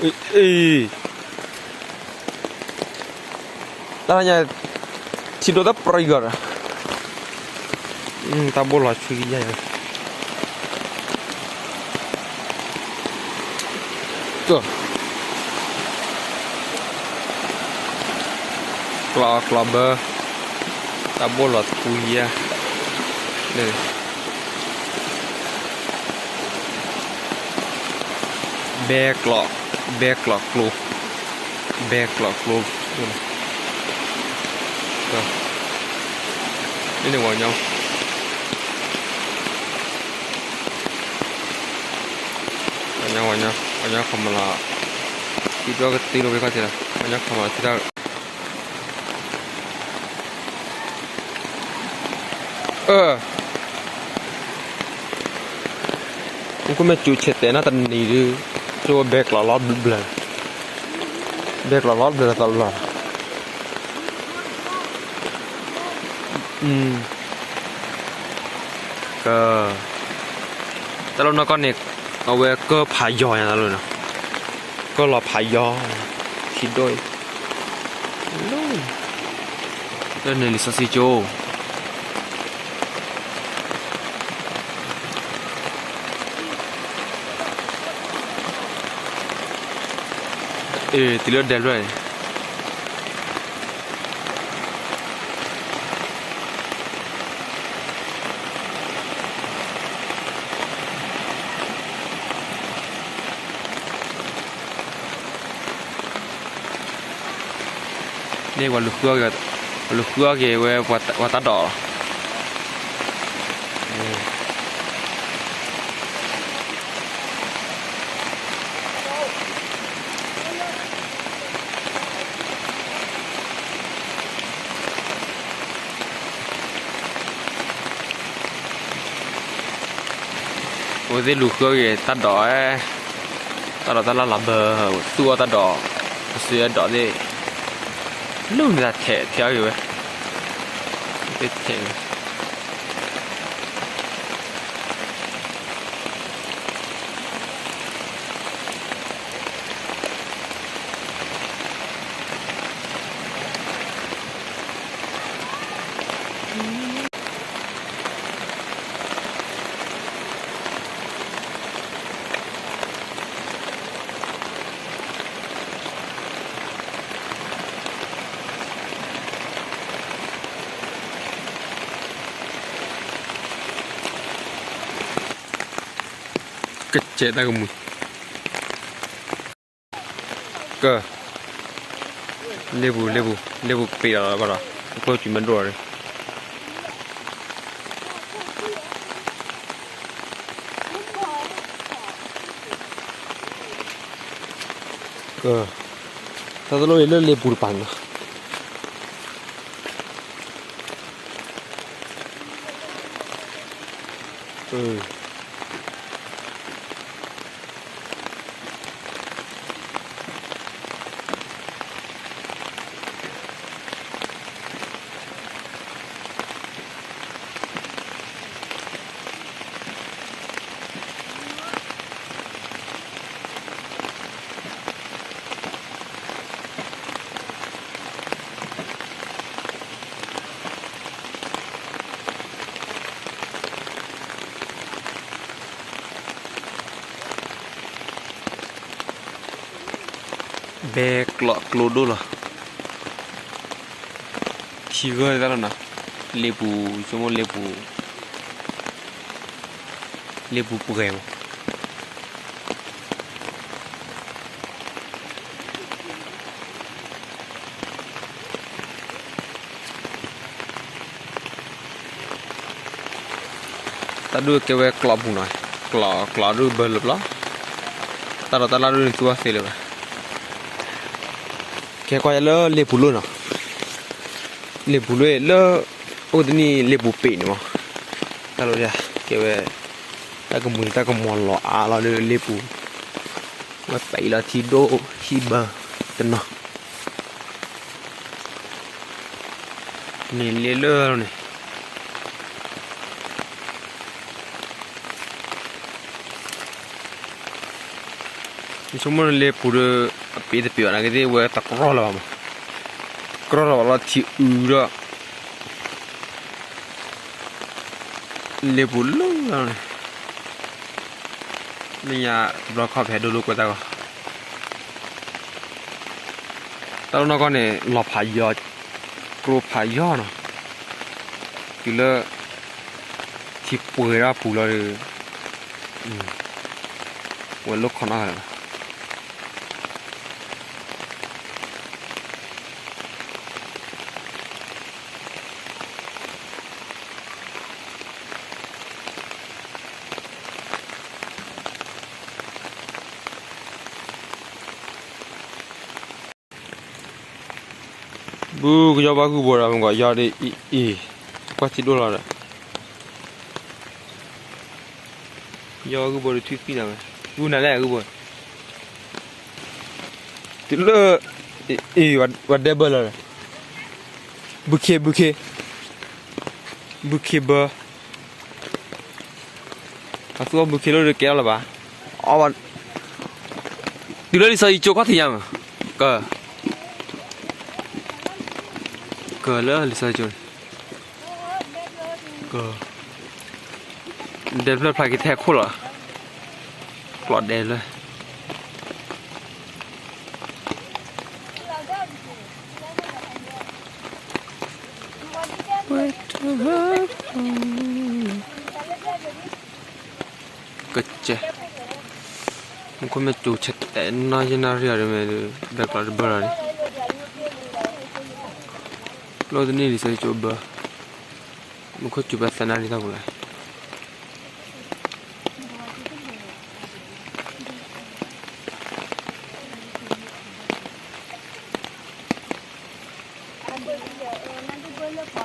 အ့, တၢ်ညါ ထံဒိၣ်တၢ်ပြံဂီၤဒီး, တၢ်ဘိၣ်လီၤဆှံယါ, ကျီကျီဘၢ, တၢ်ဘိၣ်လီၤဆှံယါ, ဘဲကျီ, ဘဲကျီကျိ, ဘဲကျီကျိ, န့ၣ်ဝဲညီ, ဝဲညီ, ဝဲညီခီမလီၤ, ထံဒိၣ်ကတုၤလီၤဝဲခီၣ်ထံးလီၤ, ဝဲညီခီမလီၤထံဒိၣ် အၢ, မ့ၢ်ကွၢ်မ့ၢ်ကၠူဆဲးတဲာ်နီၢ်တနံၤဒုး, ကၠိဝဲဘဲကျီလီၤဘျၢ, ဘဲကျီလီၤဘျၢလီၤသးလီၤ, က, တၢ်လီၢ်နီၢ်ကီၢ်န့ၣ်, အဝဲကၢၢ်ဖးယီၤညါတၢ်လီၢ်န့ၣ်, ကၢၢ်လီၤဖးယီၤ, ထံဒိၣ်အံၤ, လၢန့ၣ်လံာ်စီဆှံကၠိ အ့ တုၤလၢဒဲဖျၢၣ်န့ၣ်, န့ၣ်ပှၤလူၤဃုအီၣ်က့ၤ, ပှၤလူၤဃုအီၣ်က့ၤဝဲပှၤတၢ်ဒိးလီၤ. အဝဲသ့ၣ်လူၤဃုအီၣ်က့ၤတၢ်ဒိး, တၢ်ဒိးတၢ်လၢ်လၤဘၢ, သူၣ်အီၣ်တၢ်ဒိး, ပစုအဒိးသ့ၣ်, လူၤန့ၣ်တၢ်ထဲးထဲးအီၣ်က့ၤဝဲ, သ့ၣ်ထဲး ကစဲးတၢ်ကမှံၤ, က, လ့ပူၤ လ့ပူၤ လ့ပူၤကပ့ၤဒီးဘၣ်ဒီး, ကျိၣ်စူၤမ့ၢ်ဒိၣ်ဒီး တၢ်တလိၣ်အံၤလၢလ့ပူၤတပၤန့ၣ်လီၤ. ဘဲကျီးကျိဒိၣ်လီၤ. ထံဂၢၢ်တၢ်လီၤနီၤ, လ့ပူၤ ဆိကမိၣ်လ့ပူၤ, လ့ပူၤပှဲၤမး. တၢ်ဒုးကဲဝဲကျီးပူၤနီၤ, ကျီး ကျီးဒုးဘၢလၢပျီ, တၢ်ဒီးတၢ်လၢ်ဒုးန့ၣ် သူအီၣ်သ့လၢၤဘၣ်. ကဲကွၢ်ယၤလၢလ့ပူၤလိၣ်နီၤ, လ့ပူၤလိၣ်လၢ အိၣ်တနံၣ်လ့ပူၤပ့ၤန့ၣ်မး, တၢ်လီၤယၤ ကဲဝဲ တၢ်ကမှံၤတၢ်ကမီၤလီၤအါလီၤလၢလ့ပူၤ, ဝဲပာ်အံၤလီၤထံဒိၣ်ဟံၣ်ဘၢတနီၤ န့ၣ်လ့လၢန့ၣ်. ဆိကမိၣ်လ့ပူၤဒီး အပ့ၤတပ့ၤဘၣ်နာ်က့သ့ၣ် ဝဲတကြီလၢၤဘၣ်မး, ကြီလၢၤဘၣ်လီၤထံအုးဒီး လ့ပူၤလၢန့ၣ်, မ့ၢ်ညါတဘျီခီဖဲဒိၣ်ဒိၣ်ကွဲးတၢ်ဂီၤ, တၢ်လီၢ်နီၢ်ကီၢ်န့ၣ် လီၤဖးယီၤ, ကြီဖးယီၤနီၤ, တုၤလၢ ထံပှဲၤဒၣ်ပူၤလီၤဒီး ဝဲလိၣ်ခီနီၢ်ဂၤလီၤ. ဘုကယီၤဘၣ်ဂုၢ်ဘိဒီး မ့ၢ်ကီးယီၤဒီးအံၤအံၤ, ကွၢ်ထံဒိၣ်လီၤဒီး ကယီၤဂုၢ်ဘိဒီးထွံၣ်သံၣ်နၤဝဲ, ဂုၢ်နၤလဲၣ်ဂုၢ်ဘိ, တုၤလၢ အံၤ ဝဲဒဲဘၢလီၤဒီး, ဘုခ့ဘုခ့, ဘုခ့ဘၢ အသူအီၣ်ဘုခ့လိၣ်ဒီးကဲထီၣ်လၢၤဘၣ်, အီၣ်ဘၣ်, တုၤလၢလံာ်စီဆှံကၠိခီၣ်ထံးညါမး, က, ကလၢလံာ်စီဆှံကၠိန့ၣ်, က, ဒဲဖျၢၣ်ဖျါက့ၤထဲခိၣ်လီၤ, ပျီဒဲဖျၢၣ် ကစဲး, မူခိၣ်မ့ၢ်စူၤဆဲးတဲာ်နီၢ်ယဲၢ်နၣ်ရံၣ်အီၤဒီးမ့ၢ် ဘဲကျီးတဘၢလီၤန့ၣ်, လိၣ်တန့ၢ်လံာ်စီဆှံကၠိဘၢ, မူခိၣ်စူၤဖဲသၢနၣ်ရံၣ်ထီၣ်ပူၤလီၤ.